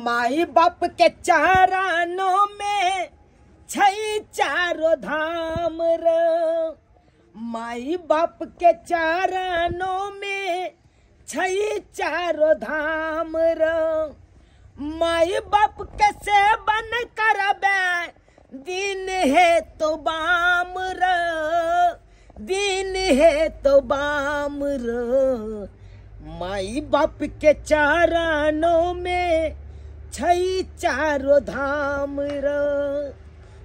माई बाप के चरणों में छै चारो धाम रे। माई बाप के चरणों में छै चारो धाम रे। माई बाप के सेवन करबे दिन है तो बाम रे, दिन है तो बाम रे। माई बाप के चरणों में छै चारो धाम रे।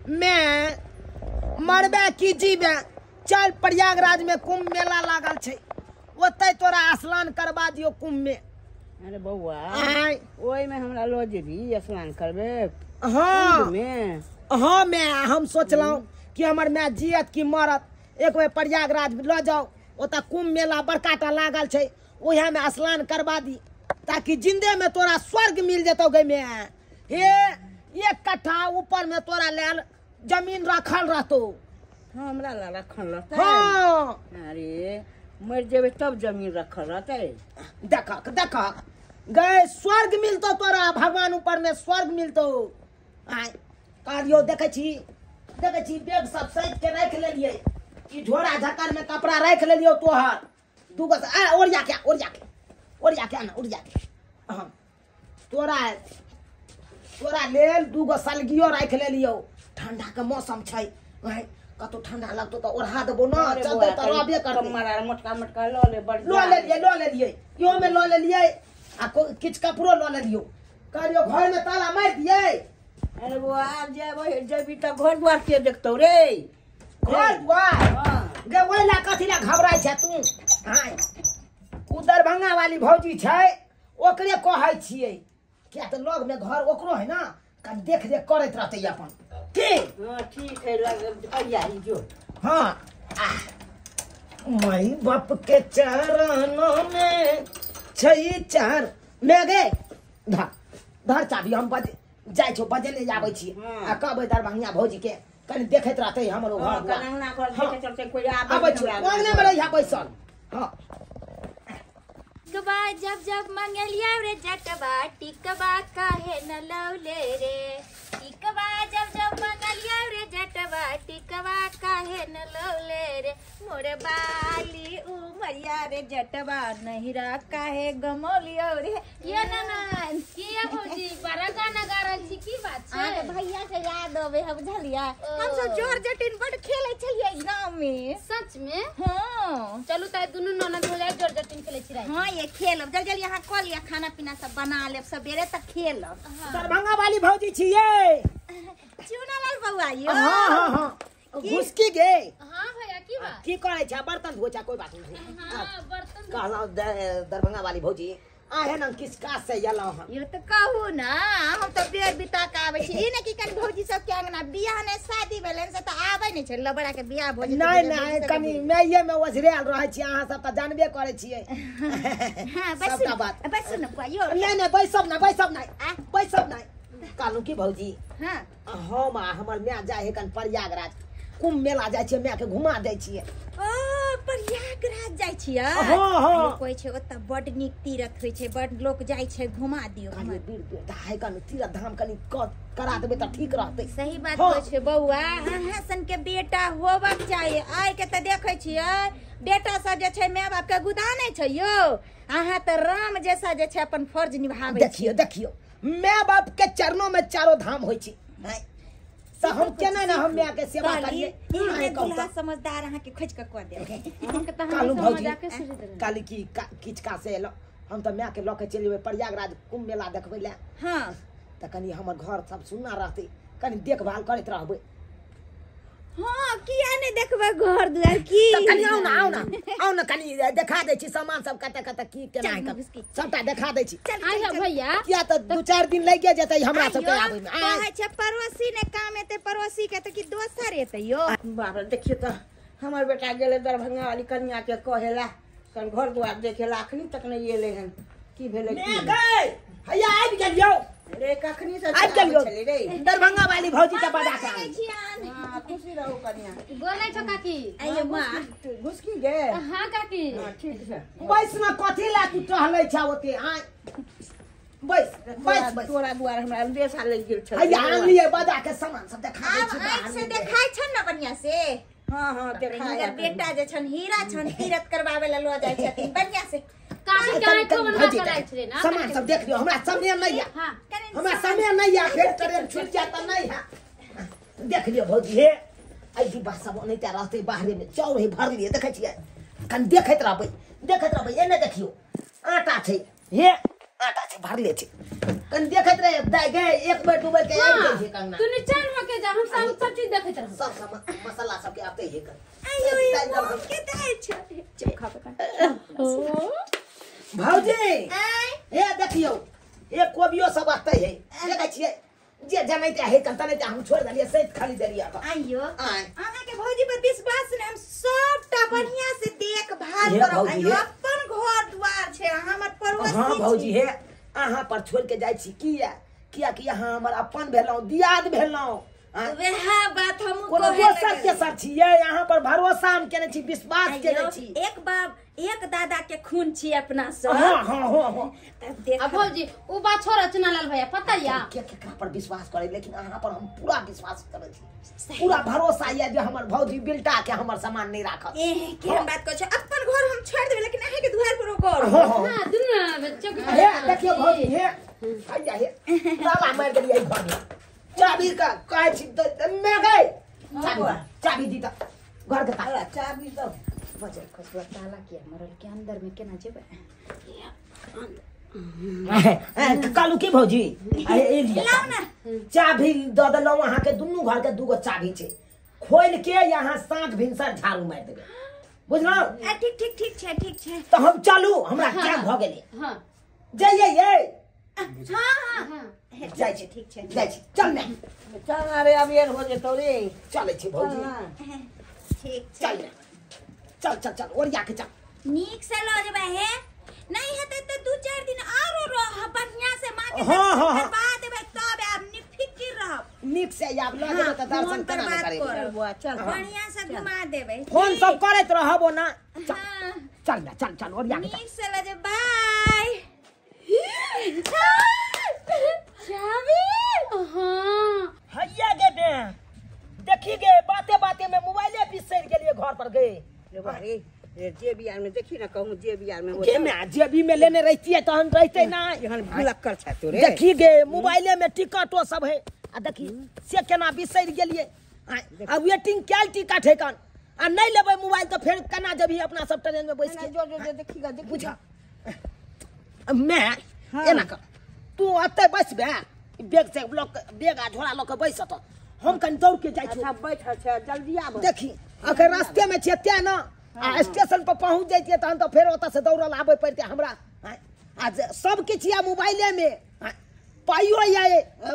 मैं मरबे की जीबे, चल प्रयागराज में कुंभ मेला लागल छै, ओतै तोरा स्नान करवा दियो कुंभ में। अरे बौआ ओहि में हमरा लऽ जेबी स्नान करबे? हाँ में। हाँ मैं हम सोचलहुँ कि हमर माय जियत की मरत, एक बेर प्रयागराज लऽ जाओ, ओतऽ कुंभ मेला बड़का टा लागल छै, ओहे में स्नान करवा दी ताकि जिंदे में तोरा स्वर्ग मिल जेतौ गे में। हे एक कट्ठा ऊपर में तोरा लेल जमीन रखल रहतो। हमरा ला रखल रहतै? हाँ। अरे मर जेबे तब जमीन रखल रहतै। देखक देखक गए स्वर्ग मिलतो तोरा, भगवान ऊपर में स्वर्ग मिलतो। आय कहलियो देखै छी देखै छी बैग सब सैत के राखि लेलियै, ई झोरा झक्कर में कपड़ा राखि लेलियौ तोहर दू गो। आ ओरिया के ओरिया के ओरिया के ना ओरिया के। हाँ तोरा तोरा लेल दू गो सलगियो राखि लेलियौ, ठंडा के मौसम छै, कतौ ठंडा लगतो तऽ ओढ़ा देबो ना, चलते तऽ रहबे करतै। मोटका मोटका लऽ ले, बड़ लऽ लेलियै लऽ लेलियै, इहो में लऽ लेलियै आ किछु कपड़ो लऽ लेलियौ। कहलियौ घर में ताला मारि दियै। अरे बौआ आब जेबै जेबी तऽ घर द्वार के देखतौ रे? घर द्वार गे ओहि ला कथी ला घबराइ छै तू? हाँ ओ दरभंगा वाली भौजी छै ओकरे कहै छियै, किया तऽ लग में घर ओकरो है ना, कनि देख रेख करैत रहतै अपन की। हाँ ठीक है लग जो। हाँ माई बाप के चरणों में छै चार मैं गे धर धर चाबी, हम बजे जाइ छौ बजले आबै छी आ कहबै दरभंगा भौजी के कनि देखैत रहतै हमरो घर द्वार। आबै छी अंगने में रहिया बैसल। हाँ टिकबा जब जब मंगलिया रे जटबा टिकबा काहे न लौले रे। टिकबा जब जब मंगलिया रे जटबा टिकबा काहे न लौले रे। मोरे बाली उमरिया रे जटबा नहिरा काहे गमौलियो रे। ये ननन किया भौजी बड़ा गाना गा रहल छी, की बात छै? अरे भैया के याद आवे है बुझलिया, हम सब जोर जटिन बड़ खेले छलियै गांव में। सच में? हां चलू त दुनू ननद हो जाय जोर जटिन खेले छी। हां ये खेलब जल्दी जल्दी, यहाँ कऽ लिअ खाना पीना सब बना लेब सबेरे तक खेलब। दरभंगा वाली भौजी छियै चुनालाल बौआ यो। हां हां हां घुसकी गे। हां भैया की बात की करै छै? बर्तन धोइ छै? कोई बात नहीं। हां बर्तन कहलौ दरभंगा वाली भौजी आहे न किस काज से एलौ हन? यो तऽ कहू ना, हम तऽ बेर बिता के आबै छी। ई ने कि कनि भौजी सब के अंगना बियाह ने शादी भेलनि से तऽ आबै नै छै, लबड़ा के बियाह भऽ जेतै। नहीं नहीं कनि माइये में ओझरायल रहै छी, अहाँ सब तऽ जानबे करै छियै। हां सबटा बात। बैसू न बुआ यो। नहीं नहीं बैसब ना बैसब नहीं बैसब नहीं। कहलहुँ की भौजी, हां हम आ हमर माय जाइ है कन प्रयागराज कुंभ मेला जाइ छियै, माय के घुमा दै छियै। ओ प्रयागराज जाइ छियै? हां हां कहै छै ओतऽ बड नीक तीर्थ होइ छै, बड लोक जाइ छै, घुमा दियौ। कहलियै बीर बेटा कनि तीर्थ धाम कनि करा देबै तऽ ठीक रहतै। सही बात कहै छै बौआ, अहाँ सन के बेटा होबक चाही। आइ के तऽ देखै छियै बेटा सब जे छै माय बाप के गुदानै छै यौ, अहाँ तऽ राम जैसा जे छै अपन फर्ज निभाबै। देखियौ देखियौ माय बाप के चरणों में चारो धाम होइ छै। तऽ हम केना ने हम माय के सेवा करियै? ई दूल्हा समझदार अहाँ के खोजि के कऽ देब। कहलहुँ भौजी काली की किछु काज से एलहुँ हम तऽ माय के लऽ के चलि जेबै प्रयागराज कुंभ मेला देखबै लए। हाँ तऽ कनि हमर घर सब सुन्ना रहतै, कनि देखभाल करैत रहबै। हाँ किया नहि देखबै घर दुआर की? तऽ कनि आउ ना आउ ना आउ ना कनि देखा दै छी सामान सब कतऽ कतऽ की केना है, सबटा देखा दै छी। आइ भैया किया तऽ 2-4 दिन लागि जेतै हमरा सबके आबै में। कहै छै पड़ोसी ने काम एतै पड़ोसी के तऽ की दोसर एतै यौ? बाप रे देखियौ तऽ हमर बेटा गेलै दरभंगा वाली कनिया के कहेला कन घर द्वार देखेला, अखनी तक नहि एलै हन, की भेलै? हैया आबि गेलियौ रे, कखनी से आबि गेलियौ दरभंगा वाली भौजी के बजा के। हां खुशी रहू कनिया। बोलै छौ काकी? आइयो मां घुसकी गे। हां काकी हां ठीक छै। बैस ना कथी ला तू टहलै छ ओते? आय बैस बैस बैस। तोरा दुआर हमरा अंदेशा लागि गेल छल। हैया आनलियै बजा के सामान सब देखा दै छी। आब आँखि से देखाइ छन न बढ़िया से। हां हां देखाइ। बेटा जे छन हीरा छन तीरथ करबावे ला ल जाइ छथिन बढ़िया से। काकी के आँखो बनवा के लाइ छलै ना। सामान सब देख लियो, हमरा समय नहीं है, हमरा समय नहीं है, फेर ट्रेन छूट जात नहीं है। देख लियो भौजी हे एहि डिब्बा सब ओनाहिते रहतै बाहरे में, चाउर हे भरलियै देखै छियै, कनि देखैत रहबै देखैत रहबै। एने देखियो आटा छै, हे आटा छै भरले छै, कनि देखैत रहे दाइ गे एक बेर डूबै के आबि जाइ छै कंगना। तू निचान होके जा, हम सब सब चीज देखैत रहब, सब सब मसाला सब के आते हे कर। आयो के दाइ छै चोखा पका भौजी हे देखियो हे कोबियो सब आते हे देखै छियै, जे जनैते हे कन तनैते हम छोड़ देलियै सैत खाली देलियै। आइयो अहाँ के भौजी पर विश्वास ने, हम सबटा बढ़िया से देखभाल करब। आइयो अपन घर द्वार छै, हमर पड़ोसी। हां भौजी हे अहाँ पर छोड़ के जाइ छी किया किया कि अहाँ हमर अपन भेलहुँ, दियाद भेलहुँ। वएह बात हम कोनो दोसर तेसर छियै, अहाँ पर भरोसा हम केने छी, विश्वास केने छी। एक बाप एक दादा के खून छी अपना सब। हां हां हां हां। अब भौजी उ बात छोड़ चुनालाल भैया पता या के केकरा पर विश्वास करे, लेकिन अहाँ पर हम पूरा विश्वास करै छी, पूरा भरोसा या जे हमर भौजी बिलटा के हमर सामान नहीं राखत। ए के हम बात कहै छी, अपन घर हम छोड़ देबै लेकिन अहाँ के दुआर पर ओकर। हां दुनू चौकी हे देखियो भौजी हे हैया हे ताला मार देलियै घर में, चाबी का कहै छी मैं गई चाबी चाबी दी त घर के ताला चाबी दो। बजर खसुआ ताला किया मरल के अंदर में केना जेबै? कालू की भौजी ए लिया लाओ ना चाबी द देलहुँ अहाँ के, दुनू घर के दूगो चाबी छै, खोल के यहाँ साँझ भिनसर झाड़ू मारि देबै, बुझलहुँ? ठीक ठीक ठीक छै ठीक छै। तऽ हम चलू, हमरा टाइम भऽ गेलै। हां जइयै यै। हां हां जाइ छी, ठीक छै जाइ छी, चल ने चल अरे अबेर हो जेतौ रे। चलै छी भौजी, ठीक चल चल चल चल ओरिया के चल, नीक से ल जेबै। हे नहीं हेतै त 2-4 दिन आरो रह बढ़िया से मां के हां करवा देबै, तब आब निफिकिर रहब। नीक से आब ल जेबै त दर्शन केना नहि करेबै। बुआ चल बढ़िया से घुमा देबै, फोन सब करैत रहब ओना। चल ना चल चल ओरिया के चल, नीक से ल जे। बाय चाबी। हां हैया गे बे देखी गे बाते बाते में मोबाइले बिसरि गेलियै घर पर गे। रे रे जेबी आर में देखी ना कहूं जेबी आर में हो गे में जेबी में लेने रहतियै तहन रहतै ना, एहन भुलक्कर छै तो रे। देखी गे मोबाइले में टिकटो सब है, आ देखी से केना बिसरि गेलियै। आ वेटिंग कैल टिकट है कन, आ नहीं लेबै मोबाइल तो फेर केना जेबही अपना सब ट्रेन में बैस के। जो जो देखी गा देखी बुझा मैं एना कर तू अतै बैसबे, बैग से लऽ बैग आ झोला लऽ के बैस त हम कनि दौड़ के जाइ छी। अच्छा बैठ छै जल्दी आब। देखी अखन रास्ते में छियै तें न, आ स्टेशन पर पहुंच जैतियै तहन तऽ फेर ओतऽ से दौड़ल आबै पड़तै हमरा। आ सब किछु या मोबाइले में, पाइयो या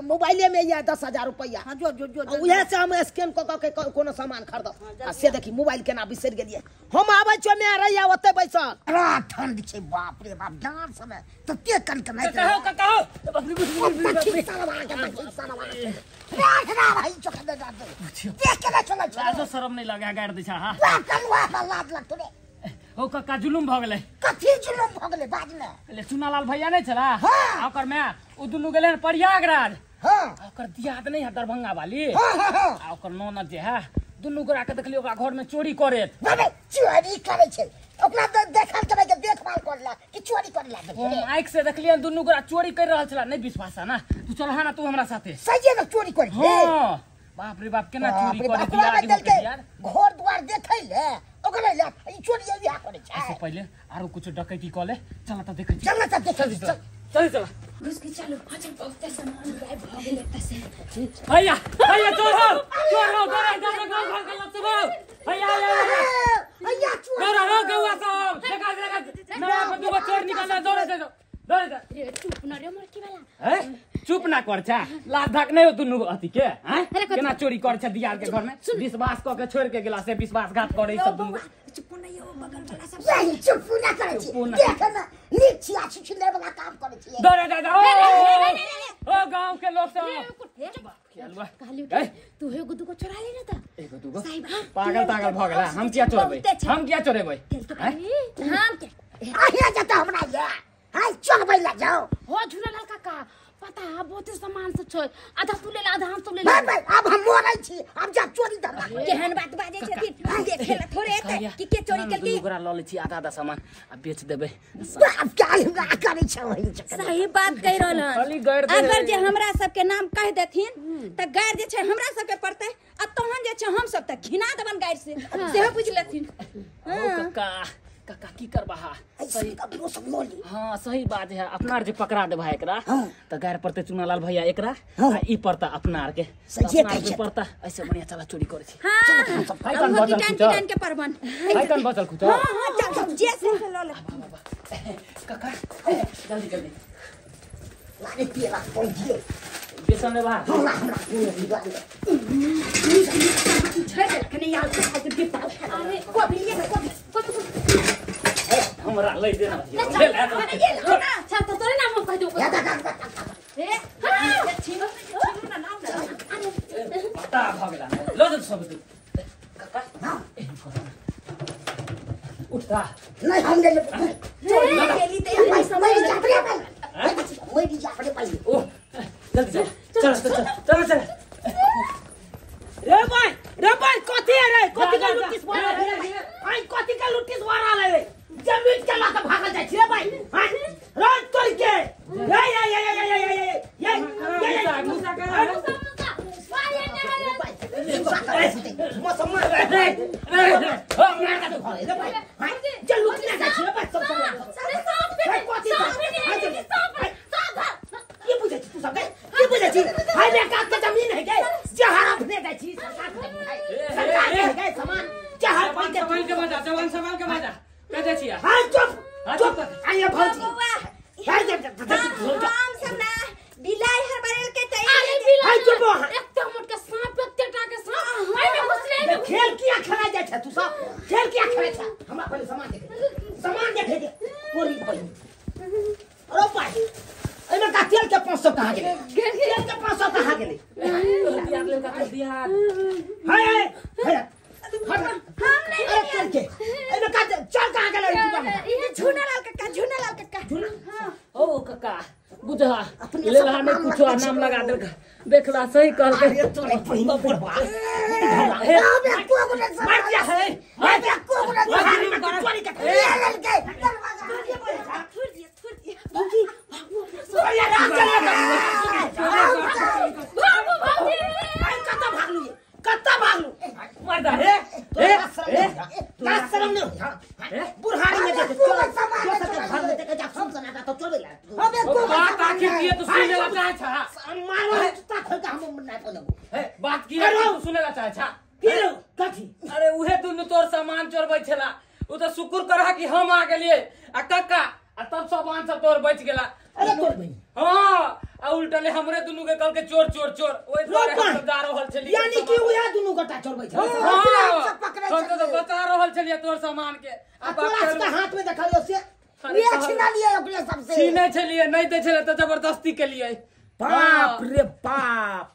मोबाइले में या 10,000 रुपया। हां जो जो जो उएह से हम स्कैन कऽ के कोनो सामान खरीदब। आ से देखी मोबाइल केना बिसरि गेलियै। हम आबै छियै मैं रहिया ओतै बैसल। बड़ा ठंड छै बाप रे बाप, जान समय तते कनकनाइत कहो कहो लाजो शरम नहीं लगा गाड़ दै छ। हां लाज लगतो रे। ओ कक्का जुलुम भ गेलै। कथी जुलुम भ गेलै बाज ने? ले चुनालाल भैया नहीं छला? हां ओकर मैं ओ दुनू गेलै प्रयागराज। हां ओकर दियाद नहीं है दरभंगा वाली। हां हां आ ओकर ननद जे है दुनू गोरा के देखलियै ओकरा घर में चोरी करैत। बाबे चोरी करै छै ओकरा देखल के के देखभाल करला कि चोरी करला। हम आंख से देखलियै दुनू गोरा चोरी कर रहल छला। नहीं विश्वास है ना तू चल हां ना तू हमरा साथे। सही में चोरी करै। हां बाप रे बाप केना चोरी करे दियाद घर द्वार देखै ले ओकरा ले ई चोरी इहा करै छै। ऐसे पहिले आरो कुछ डकैती क ले चल त देखै चल त देखै चल चल चल घुस के चलो। अच्छा बहुत सामान गायब भ गेल एतऽ से। भैया भैया चोर हो डरे डरे गांव घर के लोग सब भैया भैया चोर डरे हो गौआ सब देखा देखा ना दूगो चोर निकल दौड़े दे दौड़े दे। रे चुप न रे मरकी वाला। हैं चुप ना कर छा लाज धाक नहीं हो दुनू अथी के। हैं केना चोरी कर छा दियार के घर में विश्वास क के छोड़ के गेला से विश्वासघात करे सब दुनू। चुप न यो बगल वाला सब यही चुप ना करे छी देख ना नीक छी आ छी वाला काम करे छी। दौड़े दे ओ गांव के लोग सब कहलियो तू एगो दूगो चोरा ले ना त एगो दूगो पागल तागल भ गेला। हम किया चोरेबै हम किया चोरेबै हम के आहिया जता हमरा ये हाय चोरबै ला जाओ हो झूलालाल काका पता है बहुत सामान सब छै आधा तू ले आधा हम सब ले भाई भाई अब हम मरै छी अब जा चोरी धंधा केहन बात बाजै छथिन देखे ला थोड़े एतै कि के चोरी केलकी ओकरा ल लै छी आधा आधा सामान आ बेच देबै अब क्या हमरा करै छै ओहि चक्कर सही बात कहि रहल हन अगर जे हमरा सबके नाम कहि देथिन त गारि जे छै हमरा सबके पड़तै आ तहन जे छै हम सब त घिना देबन गारि से सेहो बुझि लेथिन काका काका की करबा सही सब हां सही बात है अपना जे पकड़ा देबा एकरा त गार पड़ते चुनालाल भैया एकरा आ ई पड़ता अपना आर के सही कहै छै पड़ता ऐसे बढ़िया चला चोरी करै छी चलो सब फाइकन बचल किटान के परबन फाइकन बचल खुचल हां हां चल चल जे से ल ले काका जल्दी जल्दी लागे तेरा पहुंचिए बेसन लेबा हमरा हमरा छोड़ दे कने यार के डिब्बा अरे कभी ये कभी हमरा ले देना ले ले चल तो तोरे नाम कह दो ए हां छीनो छीनो ना नाम ना पता भ गेला ल दे सब तू काका हां उठता नहीं हम ले चोरी केली ते मरी जा पड़े मरी जा पड़े पहिले ओ जल्दी चल चल चल चल चल रे भाई कथी है रे कथी का लुटिस भरा रे आई कथी का लुटिस भरा रे जमीन के लात भागल जाय छी रे भाई हां रे तोर के ये ये ये ये ये ये ये ये मुसा कर मुसा मार रे रे ओ मार का तो रे भाई हां जे लुटने जाय छी रे भाई सब सब अरे सांप कथी सांप सांप की बुझै छी तू सब के की बुझै छी हाय रे कात के जमीन है के जे हड़पने जाय छी सरकार के है सामान जे हड़प के जवान के बाजा जवान सवाल के बाजा के जाय छी हां चुप चुप आइए भौजी हाय जे हम सब ना बिलाई हर बरेल के तई अरे बिलाई हाय चुप एक मोट के सांप एते टा के सांप हाय में घुस ले खेल किया खेला जाय छै तू सब खेल किया खेलै छै हमरा पहिले सामान देखे सामान देखे दे तोरी बहिन अरे भाई एमे का तेल के 500 कहां गेलै तेल के 500 कहां गेलै दिया ले का दिया हाय हाय हाय हम नहीं अरे तेल के एमे का चल कहां गेलै दुकान में ये झूनालाल काका झूनालाल काका झूना ओ काका बुझा लेला ने कुछ नाम लगा देलका देखला सही कहलकै अरे तोरे बहिन बुढ़वा अबे को को मार दिया है मार दिया को को चोरी के ले ललके दरवाजा थोड़ दिया थोड़ दिया भौजी भैया रात चले भागो भौजी आई कत्ता भागलू ये कत्ता भागलू मार दा हे ए लाज शरम नहीं होई बुढ़ारी में देख चोर सामान में देख जा सुन सना का तो चोर ला अबे को बात आखिर किए तो सुने ला चाहे छा मारो जूता खोल के हम नहीं पलगो हे बात किए तो सुने ला चाहे छा की रो कथी अरे उहे दुनु तोर सामान चोरबै छला उ त शुक्र करहा कि हम आ गेलिए आ काका आ तब सामान सब तोर बच गेला अरे तोर बहिन हां आ उल्टले हमरे दुनु के कल के चोर चोर चोर ओइ दुआरे हम सब जा रहल छलिए यानी कि उहे दुनु गोटा चोरबै छला हां सब पकड़ै हम तो बचा रहल छलिए तोर सामान के आ तोरा के हाथ में देखलियो से ये छीना लिए ओकरे सबसे छीने छलिए नहीं दे छले त जबरदस्ती के लिए बाप रे बाप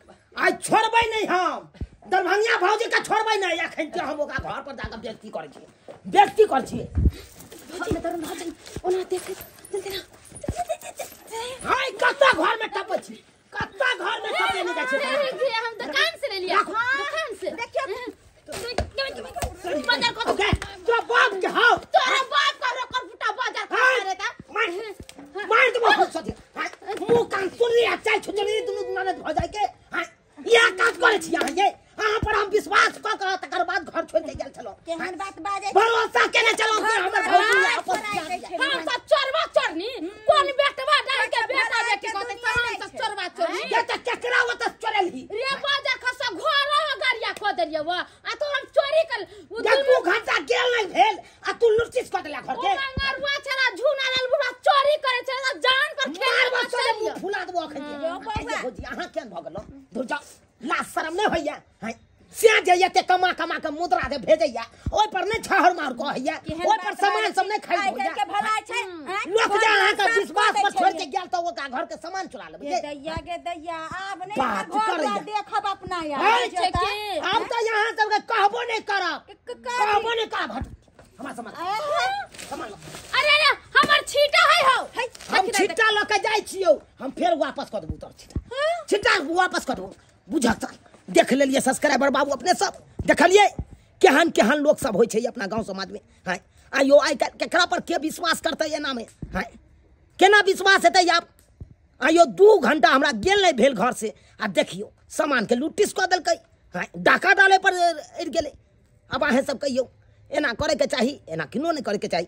आज छोड़बै नहीं हम दरभंगिया भौजी के छोड़बै नहीं अखन के हम ओकरा घर पर जाके बेइज्जती करै छियै बेइज्जती करै छियै भौजी दरन भौजी ओना देख जल्दी ना हाय कत्ता घर में टपै छी कत्ता घर में टपै नहीं जाइ छै हम दुकान से ले लिया दुकान से देखियो बाजार को ओके तोरा बाप के हां तोरा बाप का रोकर फुटा बाजार खा रे ता मार मार दे बहुत सदी मुंह कान सुन लिया चाय छुचली दुनु ननद भ जाय के हां या काज करै छी अहाँ ये अहाँ पर हम विश्वास क क तकर बाद घर छोड़ के गेल छलो केहन बात बाजै भरोसा केने चलो कि हमर भौजी आपस हम सब चोरवा चोरनी कोन बेटवा डाल के बेटा बेटी कहते हम सब चोरवा चोरनी ये त केकरा ओत चोरलही रे बाजार खसा घर गाड़िया क देलिए वा आ तो हम चोरी कर उ दू घंटा गेल नहीं भेल आ तू लुटिस क देला घर के ओ मंगरुआ छला झूना लाल बुढ़ा चोरी करे छला जान पर खेल मार बस मुंह फुला देबो अखन के भौजी अहाँ केन भ गेलो धुर जाओ लाज शरम नहीं होइया हां से जे एते कमा कमा के मुद्रा दे भेजैया ओइ पर नहीं छहर मार कहैया ओइ पर सामान सब नहीं खरीद होइया के भला छै लोक जे अहाँ के विश्वास पर छोड़ के गेल त ओकरा घर के सामान चुरा लेबै गे दैया गे दैया आब नहीं घर देखब अपना यार हम त यहाँ सब के कहबो नहीं करब कहबो नहीं करब हट हमरा सामान सामान अरे अरे हमर छीटा है हो। हम छिट्टा लऽ के जाइ छियौ, हम फेर वापस कऽ देबू तोर छिट्टा, छिट्टा वापस कऽ देबू। बुझक तऽ देख लेलियै सब्सक्राइबर बाबू अपने सब देखलियै केहन केहन लोक सब होइ छै अपना गाँव समाज में। हाँ आइयो आइ काल्हि केकरा पर के विश्वास करतै एना में? हाँ केना विश्वास हेतै आब? आइयो 2 घंटा हमरा गेल नहीं भेल घर से आ देखियो सामान के लुटिस कऽ देलकै। हाँ डाका डाले पर अड़ि गेलै। आब अहें सब कहियौ एना करैके चाही, एना किनो नहीं करैके चाही।